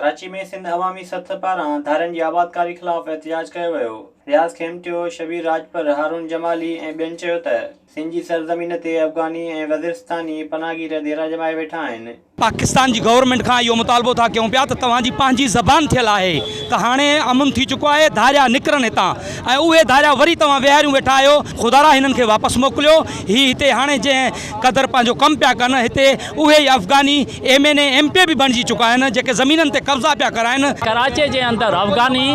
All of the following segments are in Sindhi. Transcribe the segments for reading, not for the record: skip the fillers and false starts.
ڪراچي ۾ سنڌ عوامي سٿ پاران ڌارين جي آبادڪاري خلاف احتجاج ڪيو ويو. رياض کيمٽيو، شبير راڄپر، هارون جمالي ۽ ٻين چيو ته سنڌ جي سرزمين تي افغاني ۽ وزيرستاني پناهگير ديرا ڄمائي ويٺا آهن. پاڪستان جي گورنمينٽ کان اهو مطالبو ٿا ڪيون پيا ته توهان جي پنهنجي زبان ٿيل آهي ته هاڻي امن ٿي چڪو آهي ڌاريا نڪرن هتان ۽ اهي ڌاريا وري توهان ويهاريون ويٺا آهيو خدارا هنن کي واپس موڪليو هي هتي هاڻي جنهن قدر پنهنجو ڪم پيا ڪن هتي اهي ئي افغاني M N A M P به بڻجي چڪا آهن جيڪي زمينن تي قبضا پيا ڪرائن. ڪراچي جي اندر افغاني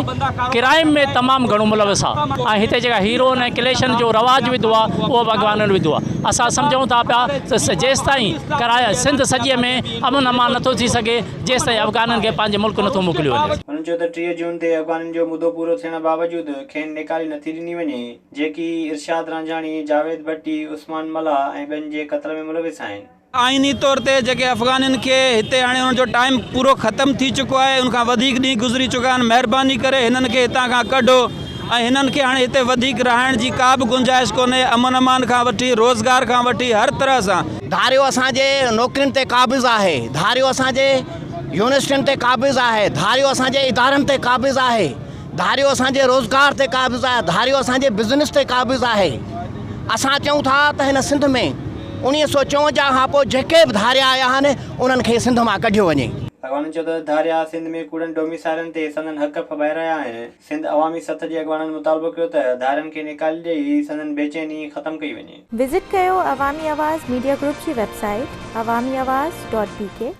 ڪرائيم ۾ تمام گهڻو ملوث آ ۽ هتي جيڪا هيروئن ۽ ڪليشن جو رواج وڌو آ اهو به افغانين وڌو آ اسان سمجهون ٿا پيا ته جيستائين ڪرائي سنڌ سڄي ۾ امن امان نٿو ٿي سگهي جيستائين افغانين کي پنهنجي ملڪ نٿو موڪليو وڃي. هنن چيو ته 30 جون تي افغانين جو مدو پورو ٿيڻ باوجود کين نيڪالي نٿي ڏني وڃي جيڪي ارشاد رانجهاڻي، جاويد ڀٽي، عثمان ملاح ۽ ٻين جي قتل ۾ ملوث آهن. آئيني طور تي جيڪي افغانين کي هتي هاڻي انهن جو ٽائيم پورو ختم ٿي چڪو آهي ان کان وڌيڪ ڏينهن گذري چڪا آهن مهرباني ڪري هنن کي هتان کان ڪڍو ۽ هنن کي هاڻي هتي وڌيڪ رهائڻ جي ڪا به گنجائش ڪونهي امن امان کان وٺي روزگار کان وٺي هر طرح سان. ڌاريو اسان جي نوڪرين تي قابض آهي ڌاريو اسان جي يونيورسٽين تي قابض آهي ڌاريو اسان جي ادارن تي قابض آهي. ڌاريو اسان جي روزگار تي قابض آهي، ڌاريو اسان جي بزنس تي قابض آهي. اسان چئون ٿا ته هن سنڌ ۾ 1954 کان پوء جيڪي به ڌاريا آيا آهن، انهن کي سنڌ مان ڪڍيو وڃي. اڳواڻن چيو ته ڌاريا سنڌ ۾ ڪوڙن ڊوميسائلن تي سندن حق ڦٻائي رهيا آهن. سنڌ عوامي سٿ جي اڳواڻن مطالبو ڪيو ته ڌارين کي نيڪالي ڏئي سندن بيچيني ختم ڪئي وڃي. وزٽ ڪيو عوامي آواز ميڊيا گروپ جي website Awami Awaz dot B K.